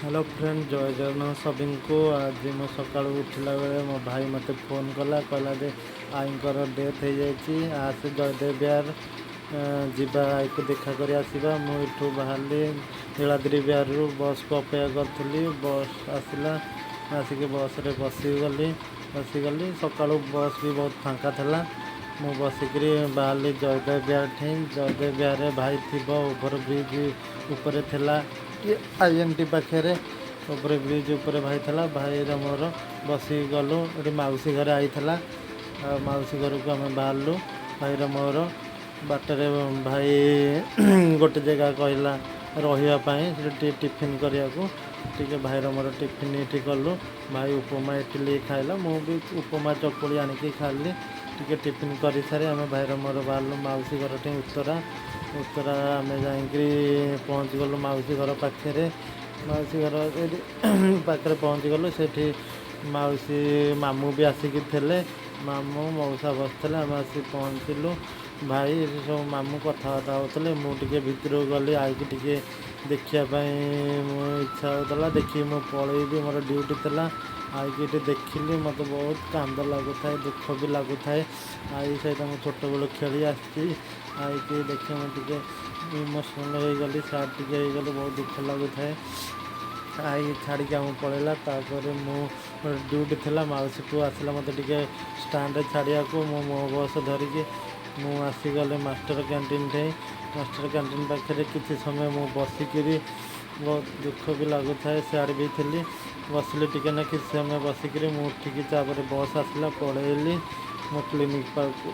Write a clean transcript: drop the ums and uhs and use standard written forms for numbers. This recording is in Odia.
ହ୍ୟାଲୋ ଫ୍ରେଣ୍ଡ, ଜୟ ଜଗନ୍ନାଥ ସଭିଙ୍କୁ। ଆଜି ମୁଁ ସକାଳୁ ଉଠିଲା ବେଳେ ମୋ ଭାଇ ମୋତେ ଫୋନ୍ କଲା, କହିଲା ଯେ ଆଈଙ୍କର ଡେଥ୍ ହେଇଯାଇଛି, ଆସେ ଜୟଦେବ ବିହାର ଯିବା, ଆଈକୁ ଦେଖା କରି ଆସିବା। ମୁଁ ଏଠୁ ବାହାରିଲି ନୀଳାଦ୍ରି ବିହାରରୁ। ବସ୍କୁ ଅପେକ୍ଷା କରିଥିଲି। ବସ୍ ଆସିଲା, ଆସିକି ବସ୍ରେ ବସିଗଲି। ବସିଗଲି ସକାଳୁ, ବସ୍ ବି ବହୁତ ଫାଙ୍କା ଥିଲା। ମୁଁ ବସିକିରି ବାହାରିଲି ଜୟଦେବ ବିହାର ଠେଇଁ। ଜୟଦେବ ବିହାରରେ ଭାଇ ଥିବ, ଓଭର ବ୍ରିଜ୍ ଉପରେ ଥିଲା, ଆଇଏନ୍ଟି ପାଖରେ ଉପରେ ବ୍ରିଜ୍ ଉପରେ ଭାଇ ଥିଲା। ଭାଇର ମୋର ବସିକି ଗଲୁ। ଏଠି ମାଉସୀ ଘରେ ଆଇଥିଲା ଆଉ ମାଉସୀ ଘରକୁ ଆମେ ବାହାରିଲୁ ଭାଇର ମୋର। ବାଟରେ ଭାଇ ଗୋଟେ ଜାଗା କହିଲା ରହିବା ପାଇଁ, ସେଠି ଟିକେ ଟିଫିନ୍ କରିବାକୁ। ଟିକେ ଭାଇର ମୋର ଟିଫିନ୍ ଏଠି କଲୁ। ଭାଇ ଉପମା ଇଟିଲି ଖାଇଲା, ମୁଁ ବି ଉପମା ଚକୁଳି ଆଣିକି ଖାଇଲି। ଟିକେ ଟିଫିନ୍ କରିସାରି ଆମେ ଭାଇର ମୋର ବାହାରିଲୁ ମାଉସୀ ଘର ଠେଇଁ ଉତ୍ତରା। ଉତ୍ତରା ଆମେ ଯାଇକିରି ପହଞ୍ଚିଗଲୁ ମାଉସୀ ଘର ପାଖରେ। ମାଉସୀ ଘର ଏଠି ପାଖରେ ପହଞ୍ଚିଗଲୁ। ସେଠି ମାଉସୀ ମାମୁଁ ବି ଆସିକି ଥିଲେ, ମାମୁଁ ମଉସା ବସିଥିଲେ। ଆମେ ଆସିକି ପହଞ୍ଚିଲୁ। ଭାଇ ଏଠି ସବୁ ମାମୁଁ କଥାବାର୍ତ୍ତା ହେଉଥିଲେ। ମୁଁ ଟିକେ ଭିତରକୁ ଗଲି ଆଈକି ଟିକେ ଦେଖିବା ପାଇଁ। ମୋ ଇଚ୍ଛା ହେଉଥିଲା ଦେଖିକି ମୁଁ ପଳେଇବି, ମୋର ଡ୍ୟୁଟି ଥିଲା। ଆଈକି ଏଠି ଦେଖିଲି, ମୋତେ ବହୁତ କାନ୍ଦ ଲାଗୁଥାଏ, ଦୁଃଖ ବି ଲାଗୁଥାଏ। ଆଈ ସହିତ ମୁଁ ଛୋଟବେଳୁ ଖେଳି ଆସିଛି। ଆଈକି ଦେଖି ମୁଁ ଟିକେ ଇମୋସନାଲ୍ ହେଇଗଲି, ସ୍ୟାଡ଼୍ ଟିକେ ହେଇଗଲି, ବହୁତ ଦୁଃଖ ଲାଗୁଥାଏ। ଆଈ ଛାଡ଼ିକି ଆମକୁ ପଳେଇଲା। ତାପରେ ମୁଁ ଡ୍ୟୁଟି ଥିଲା, ମାଉସୀ ପୁଅ ଆସିଲା ମୋତେ ଟିକେ ଷ୍ଟାଣ୍ଡରେ ଛାଡ଼ିବାକୁ। ମୁଁ ମୋ ବସ୍ ଧରିକି ମୁଁ ଆସିଗଲି ମାଷ୍ଟର କ୍ୟାଣ୍ଟିନ୍ ଠେଇଁ। ମାଷ୍ଟର କ୍ୟାଣ୍ଟିନ୍ ପାଖରେ କିଛି ସମୟ ମୁଁ ବସିକିରି ବହୁତ ଦୁଃଖ ବି ଲାଗୁଥାଏ, ସିଆଡ଼େ ବି ଥିଲି। ବସିଲି ଟିକେ ନା କିଛି ସମୟ ବସିକିରି ମୁଁ ଉଠିକି, ତାପରେ ବସ୍ ଆସିଲା, ପଳେଇଲି ମୋ କ୍ଲିନିକ୍ ପାଖକୁ।